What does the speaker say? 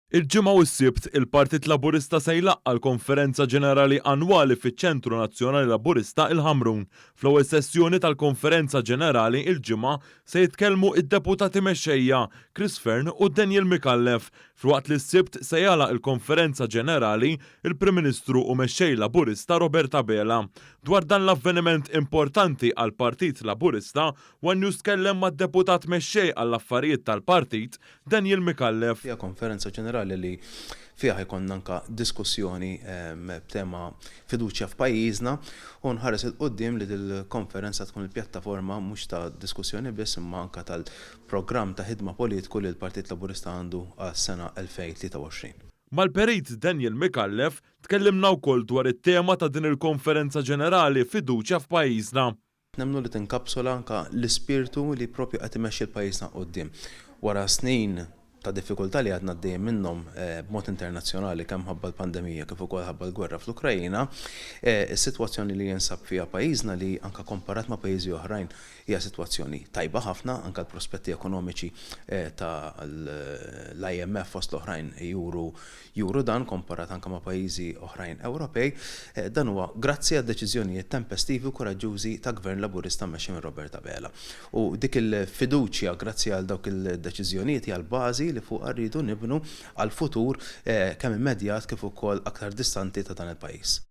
Il-Ġimgħa u s-Sibt, il-Partit Laburista se jlaqqa' l-Konferenza Ġenerali Annwali fiċ-Ċentru Nazzjonali Laburista il-Ħamrun. Fl-ewwel sessjoni tal-Konferenza Ġenerali il-Ġimgħa se jitkellmu id-Deputati Mexxejja Chris Fearne u Daniel Micallef, filwaqt li s-Sibt se jagħlaq il-Konferenza Ġenerali il-Prim Ministru u Mexxej Laburista Robert Abela. Dwar dan l-avveniment importanti għall-Partit Laburista, one News tkellem mad-Deputat Mexxej għall-Affarijiet tal-Partit, Daniel Micallef. Hija konferenza ġenerali li fiha jkollna anka diskussjoni b'tema fiduċja f'pajjiżna u nħares 'il quddiem li dil-konferenza tkun il-pjattaforma mhux ta' diskussjoni biss imma anka tal-programm ta' ħidma politiku li l-Partit Laburista għandu għas-sena 2023. Mal-Perit Daniel Micallef tkellimna wkoll dwar it-tema ta' din il-konferenza ġenerali fiduċja f'pajjiżna. Nemmnu li tinkapsula anka l-ispirtu li propju qed imexxi l-pajjiżna quddiem. Wara snin ta' diffikultà li għadna għaddejjin minnhom b'mod internazzjonali kemm ħabba l-pandemija kif ukoll ħabba l-gwerra fl-Ukrajina, is-sitwazzjoni li jinsab fiha pajjiżna li anka komparat ma' pajjiżi oħrajn hija sitwazzjoni tajba ħafna, anka l-prospetti ekonomiċi ta' l-IMF fost l-oħrajn juru juru dan komparat anke ma' pajjiżi oħrajn Ewropej. Dan huwa grazzi għad-deċiżjonijiet tempestivi u kuraġġużi ta' Gvern Laburista mmexxi minn Robert Abela. U dik il-fiduċja grazzi għal dawk il-deċiżjonijiet hija l-bażi li fuqha rridu nibnu għall-futur kemm immedjat kif ukoll aktar distanti ta' dan il-pajjiż.